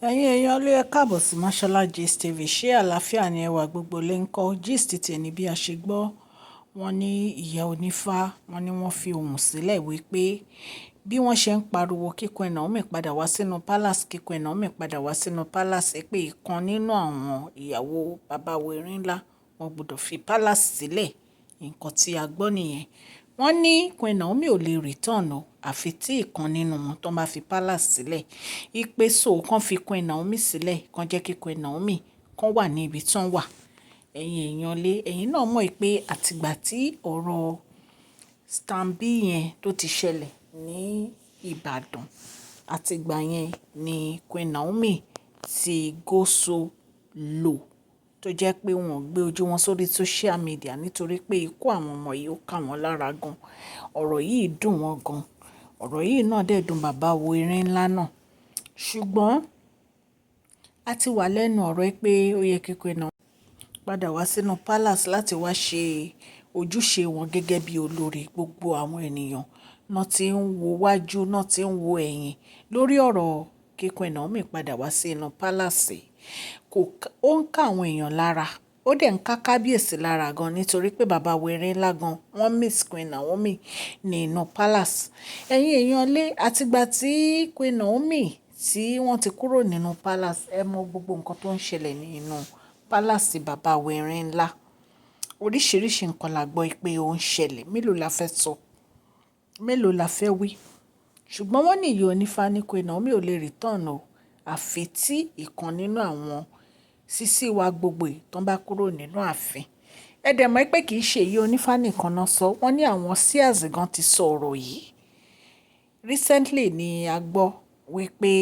Ẹ̀yin èèyàn lé, ẹ káàbọ̀ sí Mashola Gist TV. Ṣé àlàáfíà ni ẹwà gbogbo lè ń kọ́? Gist tèmi bí a ṣe gbọ́. Wọ́n ní ìyá onífá, wọ́n ní wọ́n fi ohùn sílẹ̀ wípé bí wọ́n ṣe ń pariwo kí Queen Naomi padà wá sínú palace, kí Queen Naomi padà wá sínú palace, pé ìkan nínú àwọn ìyàwó bàbá Ńlá, wọ́n gbọdọ̀ fi palace sílẹ̀. Nǹkan tí a gbọ́ nìyẹn. Wọ́n ní Queen Naomi ò lè return o, àfi tí ìkan nínú wọn tó bá fi palace sílẹ̀. Wípé so kàn fi Queen Naomi sílẹ̀, kàn jẹ́ kí Queen Naomi kàn wà ní ibi tí wọ́n wà. Ẹ̀yin èèyàn lé, ẹ̀yin náà mọ̀ pé àtìgbà tí ọ̀rọ̀ stampede yẹn tó ti ṣẹlẹ̀ ní Ìbàdàn, àtìgbà yẹn ni Queen Naomi ti go so low, tó jẹ́ pé wọ́n gbé ojú wọn sórí social media nítorí pé ikú àwọn ọmọ yìí ó ká wọn lára gan. Ọ̀rọ̀ yìí dùn wọ́n gan. Ọ̀rọ̀ yìí náà dẹ̀ dùn bàbá wo erin ńlá náà. Ṣùgbọ́n a ti wà lẹ́nu ọ̀rọ̀ pé ó yẹ kí Queen Naomi padà wá sínú palace láti wá ṣe ojúṣe wọn gẹ́gẹ́ bí olórí. Gbogbo àwọn ènìyàn náà tí ń wo wájú, náà tí ń wo ẹ̀yìn lórí ọ̀rọ̀ kí Queen Naomi padà wá sí inú palace. Kò, ó ń ká àwọn èèyàn lára. Ó dẹ̀ ń ká kábíyèsí lára gan nítorí pé bàbá erin ńlá gan, wọ́n miss Queen Naomi ní inú palace. Ẹ̀yin èèyàn lé, àtìgbà tí Queen Naomi tí wọ́n ti kúrò nínú palace, ẹ mọ gbogbo nǹkan tó ń ṣẹlẹ̀ ní inú palace bàbá erin ńlá. Oríṣìíríṣìí nǹkan la gbọ́ pé ó ń ṣẹlẹ̀. Mélòó la fẹ́ sọ? Mélòó la fẹ́ wí? Ṣùgbọ́n wọ́n ní ìyá onífá ní Queen Naomi ò lè return o, àfi tí ìkan nínú àwọn sísí wa gbogbo yìí tó bá kúrò nínú ààfin. Ẹ dẹ̀ mọ̀ pé kì í ṣe ìyá onífá nìkan náà sọ, wọ́n ní àwọn seers gan ti sọ ọ̀rọ̀ yìí. Recently ni a gbọ́ wípé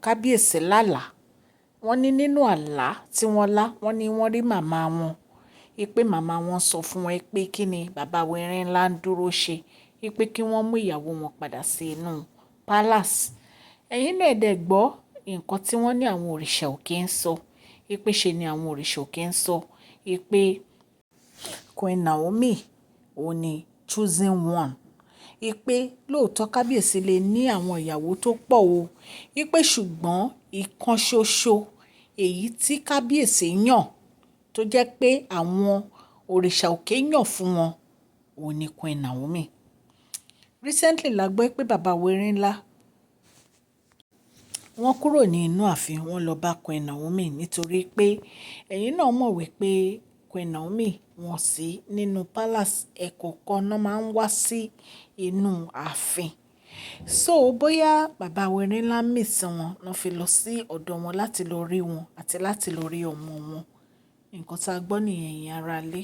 kábíyèsí lálàá. Wọ́n ní nínú àlá tí wọ́n lá, wọ́n ní wọ́n rí màmá wọn. Wípé màmá wọn sọ fún wọn pé kí ni bàbá erin ńlá ń dúró ṣe. Wípé kí wọ́n mú ìyàwó wọn padà sí inú palace. Ẹ̀yin náà dẹ̀ gbọ́ nǹkan tí wọ́n ní àwọn òrìṣà òkè ń sọ. Wípé ṣe ni àwọn òrìṣà òkè ń sọ. Wípé Queen Naomi òun ni choosing one. Wípé lóòótọ́ kábíyèsí lè ní àwọn ìyàwó tó pọ̀ o. Wípé ṣùgbọ́n ìkan ṣoṣo èyí tí kábíyèsí yàn tó jẹ́ pé àwọn òrìṣà òkè yàn fún wọn, òun ni Queen Naomi. Recently la gbọ́ pé bàbá erin ńlá wọ́n kúrò ní inú ààfin, wọ́n lọ bá Queen Naomi nítorí pé ẹ̀yin náà mọ̀ wípé Queen Naomi wọ́n sí nínú palace, ẹ̀kọ̀ọ̀kan náà máa ń wá sí inú ààfin. So bóyá bàbá erin ńlá miss wọn, wọ́n fi lọ sí ọ̀dọ̀ wọn láti lọ rí wọn àti láti lọ rí ọmọ wọn. Nǹkan tí a gbọ́ nìyẹn, ẹ̀yin ará ilé.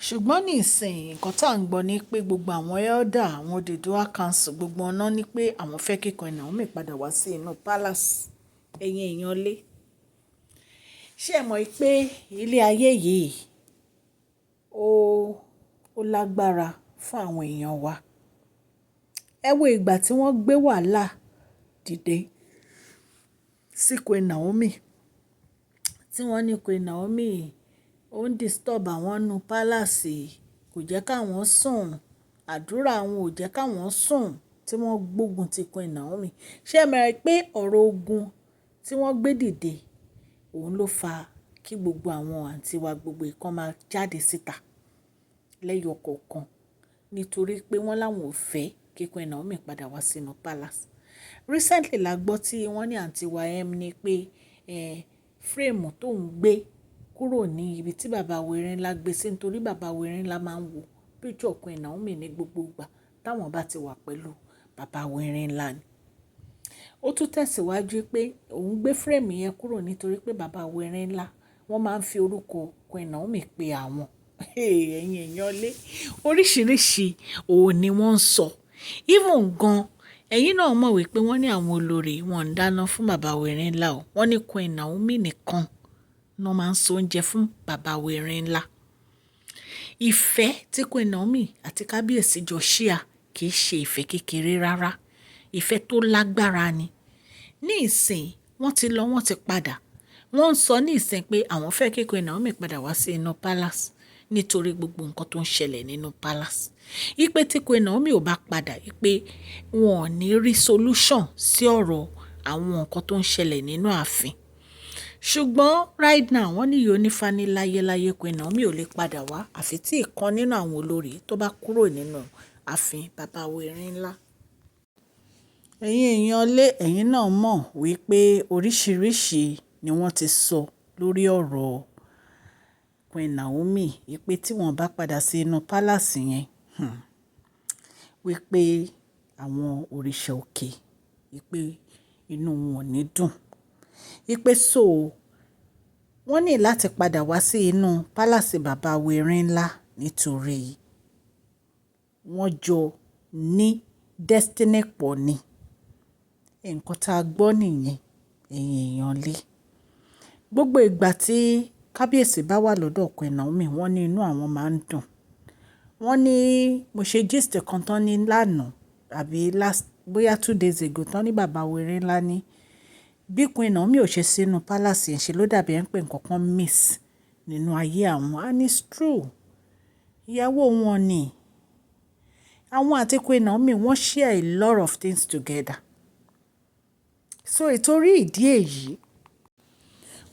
Ṣùgbọ́n ní ìsìn, nǹkan tí à ń gbọ́ ni pé gbogbo àwọn elder, àwọn Oduduwa Council, gbogbo wọn náà ní pé àwọn fẹ́ kí Queen Naomi padà wá sí inú palace. Ẹ̀yin èèyàn lé. Ṣé ẹ mọ̀ pé ilé ayé yìí ó lágbára fún àwọn èèyàn wa? Ẹ wo ìgbà tí wọ́n gbé wàhálà dìde sí Queen Naomi, tí wọ́n ní Queen Naomi ó ń disturb àwọn nínú palace, kò jẹ́ káwọn sùn, àdúrà àwọn ò jẹ́ káwọn sùn, tí wọ́n gbógun ti Queen Naomi. Ṣé ẹ mọ̀ pé ọ̀rọ̀ ogun tí wọ́n gbé dìde, òun ló fa kí gbogbo àwọn àǹtí wa gbogbo ìkan máa jáde síta lẹ́yọ kọ̀ọ̀kan nítorí pé wọ́n láwọn ò fẹ́ kí Queen Naomi padà wá sínú palace. Recently la gbọ́ tí wọ́n ní àǹtí wa M ní pé frame tó ń gbé kúrò ní ibi tí bàbá erin ńlá gbé sí nítorí bàbá erin ńlá máa ń wo picture Queen Naomi ní gbogbo ìgbà táwọn bá ti wà pẹ̀lú bàbá erin ńlá ni. Ó tún tẹ̀síwájú pé òun gbé frame yẹn kúrò nítorí pé bàbá erin ńlá wọ́n máa ń fi orúkọ Queen Naomi pe àwọn. Ẹ̀yin èèyàn lé, oríṣìíríṣìí òun ni wọ́n ń sọ. Even gan, ẹ̀yin náà mọ̀ wípé wọ́n ní àwọn olórí wọ́n ń dáná fún bàbá erin ńlá o. Wọ́n ní Queen Naomi nìkan ni wọ́n máa ń ṣe oúnjẹ fún bàbá erin ńlá. Ìfẹ́ tí Queen Naomi àti kábíyèsí jọ share kì í ṣe ìfẹ́ kékeré rárá. Ìfẹ́ tó lágbára ni. Ní ìsìn, wọ́n ti lọ, wọ́n ti padà. Wọ́n ń sọ ní ìsìn pé àwọn fẹ́ kí Queen Naomi padà wá sí inú palace nítorí gbogbo nǹkan tó ń ṣẹlẹ̀ nínú palace. Wípé tí Queen Naomi ò bá padà, wípé wọn ò ní rí solution sí ọ̀rọ̀ àwọn nǹkan tó ń ṣẹlẹ̀ nínú ààfin. Ṣùgbọ́n right now, wọ́n ní ìyá onífá ní láyéláyé Queen Naomi ò lè padà wá àfi tí ìkan nínú àwọn olórí tó bá kúrò nínú ààfin bàbá wa Erin Ńlá. Ẹ̀yin èèyàn lé, ẹ̀yin náà mọ̀ wípé oríṣìíríṣìí ni wọ́n ti sọ lórí ọ̀rọ̀ Queen Naomi wípé tí wọ́n bá padà sí inú palace yẹn, wípé àwọn òrìṣà òkè, wípé inú wọn ò ní dùn. Wípé so wọ́n ní láti padà wá sí inú palace bàbá wa Erin Ńlá nítorí wọ́n jọ ní destiny pọ̀ ni. Ǹkan tá a gbọ́ nìyẹn, ẹ̀yin èèyàn lé. Gbogbo ìgbà tí kábíyèsí bá wà lọ́dọ̀ Queen Naomi, wọ́n ní inú àwọn máa ń dùn. Wọ́n ní mo ṣe gist kan tán ní lánàá àbí last bóyá 2 days ago tán ní bàbá wa Erin Ńlá ní bí Queen Naomi ò ṣe sínú palace yẹn, ṣe ló dàbí ẹ̀ ń pé nǹkan kan miss nínú ayé àwọn. And it's true. Ìyàwó wọn ni. Àwọn àti Queen Naomi, wọ́n share a lot of things together. So ìtorí ìdí èyí,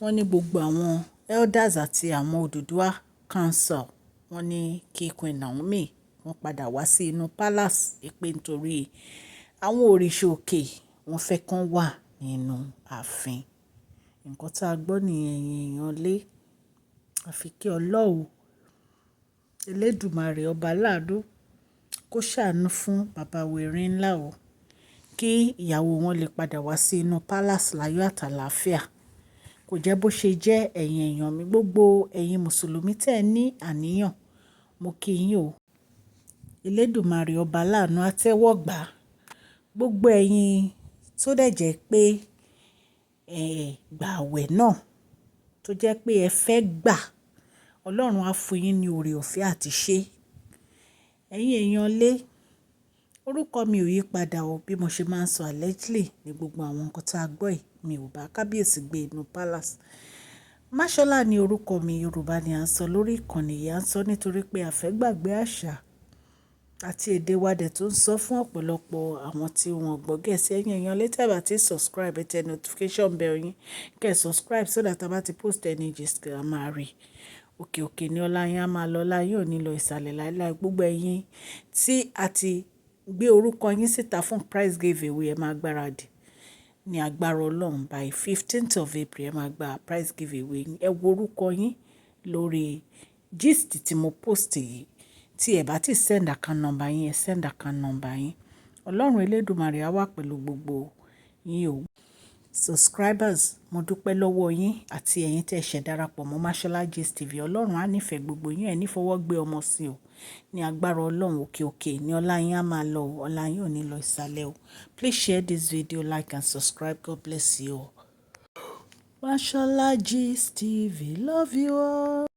wọ́n ní gbogbo àwọn elders àti àwọn Odùduwà council, wọ́n ní kí Queen Naomi wọ́n padà wá sí inú palace pé nítorí àwọn òrìṣà òkè wọ́n fẹ́ kàn wà nínú ààfin. Ǹkan tí a gbọ́ nìyẹn, ẹ̀yin èèyàn lé. Àfi kí Ọlọ́run Elédùmarè ọba aláàánú kó ṣàánú fún bàbá wa Erin Ńlá o, kí ìyàwó wọn lè padà wá sí inú palace láyọ̀ àtàlàáfíà. Kò jẹ́ bó ṣe jẹ́, ẹ̀yin èèyàn mi, gbogbo ẹ̀yin Mùsùlùmí tí ẹ ní àníyàn, mo kí yín o. Elédùmarè ọba aláàánú á tẹ́wọ́ gbà. Gbogbo ẹ̀yin tó dẹ̀ jẹ́ pé ẹ gbà àwẹ̀ náà, tó jẹ́ pé ẹ fẹ́ gbà, Ọlọ́run á fún yín ní oore ọ̀fẹ́ àti ṣe. Ẹ̀yin èèyàn lé, orúkọ mi ò yí padà o, bí mo ṣe máa ń sọ, allegedly ní gbogbo àwọn nǹkan tí a gbọ́ yìí. Mi ò bá kábíyèsí gbé inú palace. Máṣọ́lá ni orúkọ mi, Yorùbá ni à ń sọ lórí ìkànnì yìí. À ń sọ nítorí pé a fẹ́ gbàgbé àṣà àti èdè wa dẹ̀ tó ń sọ fún ọ̀pọ̀lọpọ̀ àwọn tí wọ́n gbọ́ Gẹ̀ẹ́sì. Ẹ̀yin èèyàn lé, tí ẹ bá ti subscribe, ẹ tẹ notification bell yín, kí ẹ subscribe so that a bá ti post any gist, a máa rí. Òkè òkè ni ọlá yín á máa lọ, ọlá yín ò ní lọ ìsàlẹ̀ láíláí. Gbogbo ẹ̀yin tí a ti gbé orúkọ yín síta fún prize giveaway, ẹ máa gbáradì ní agbára Ọlọ́run. By 15th of April, ẹ máa gba prize giveaway yín. Ẹ wo orúkọ yín lórí gist tí mo post yìí. Tí ẹ bá ti send account number yín, ẹ send account number yín. Ọlọ́run Elédùmarè á wà pẹ̀lú gbogbo yín o. Subscribers, mo dúpẹ́ lọ́wọ́ yín àti ẹ̀yin tí ẹ ṣẹ̀ darapọ̀ mọ́ Mashola Gist TV. Ọlọ́run á nífẹ̀ẹ́ gbogbo yín, ẹ ní fọwọ́ gbé ọmọ sí o. Ní agbára Ọlọ́run, òkè òkè ní ọlá yín á máa lọ o. Ọlá yín ò ní lọ ìsàlẹ̀ o. Please share this video, like and subscribe. God bless you all. Mashola Gist TV, love you all.